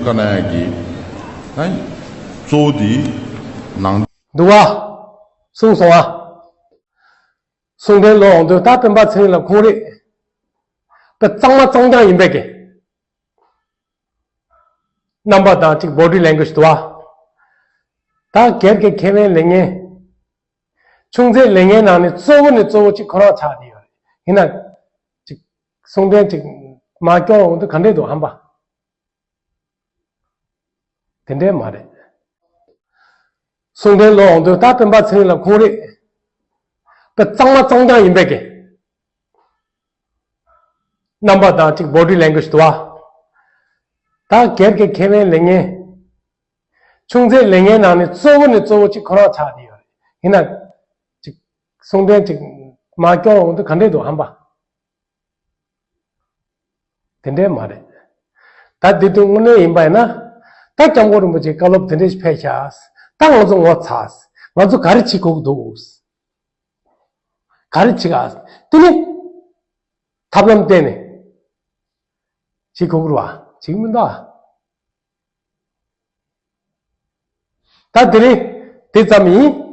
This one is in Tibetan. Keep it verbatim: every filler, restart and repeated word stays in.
ས་ན་ཡ་གི་ད་གཙོ་བོ་དེ་ནང་འདུག་བ། གསུངས་སོང་བ། གསུང་འཕྲིན་ལོ་འོང་དུས་ད་སྟོན་པ་ཚེ་རིང་ལ་ཁོང་རེད། དཔེ་གཙང་མ་གཙང་རྐྱང་ཡིན་པས་ཀྱི། རྣམ་པ་དང་གཅིག་body language་དུ་བ། ད་སྒེར་གྱི་ཁེ་ཕན་ལེན་མཁན། ཆུང་ཚེ་ལེན་མཁན་ནང་ནས་གཙོ་བོ་ནས་གཙོ་བོ་གཅིག་ཁོ་རང་ཆགས་བསྡད་ཡོད་རེད། ཡིན་ན། གཅིག་གསུང་འཕྲིན་གཅིག་མ་སྐྱོར་འོང་དུས་ག་འདྲས་འདུག་ཧམ་པ། དེ་འདྲས་མ་རེད། གསུང་འཕྲིན་ལོ་འོང་དུས་ད་སྟོན་པ་ཚེ་རིང་ལ་ཁོང་རེད། དཔེ་གཙང་མ་གཙང་རྐྱང་ཡིན་པས་ཀྱི། རྣམ་པ་དང་གཅིག་body language་དུ་བ། ད་སྒེར་གྱི་ཁེ་ཕན་ལེན་མཁན། ཆུང་ཚེ་ལེན་མཁན་ནང་ནས་གཙོ་བོ་ནས་གཙོ་བོ་གཅིག་ཁོ་རང་ཆགས་བསྡད་ཡོད་རེད། ཡིན་ན། གཅིག་གསུང་འཕྲིན་གཅིག་མ་སྐྱོར་འོང་དུས་ག་འདྲས་འདུག་ཧམ་པ། དེ་འདྲས་མ་རེད། ད་དེ་དུས་དངོས་གནས་ཡིན་པ་ཡིན་ན། ད་སྐྱབས་མགོན་རིན་པོ་ཆེའི་བཀའ་སློབ་དེ་འདྲས་ཕེབས་ཤག་ད་ང་ཚོ་ངོ་ཚ། ང་ཚོ་ག་རེ་བྱེད་དགོས་འདུག་ག་རེ་བྱེད་ག་དེ་ནི། ཐབས་ལམ་བསྟན་ནས། བྱེད་དགོས་རེད་བ། བྱེད་ཀྱི་མི་འདུག་ཨ། ད་དེ་རིང་དེ་ཙམ་ཡིན།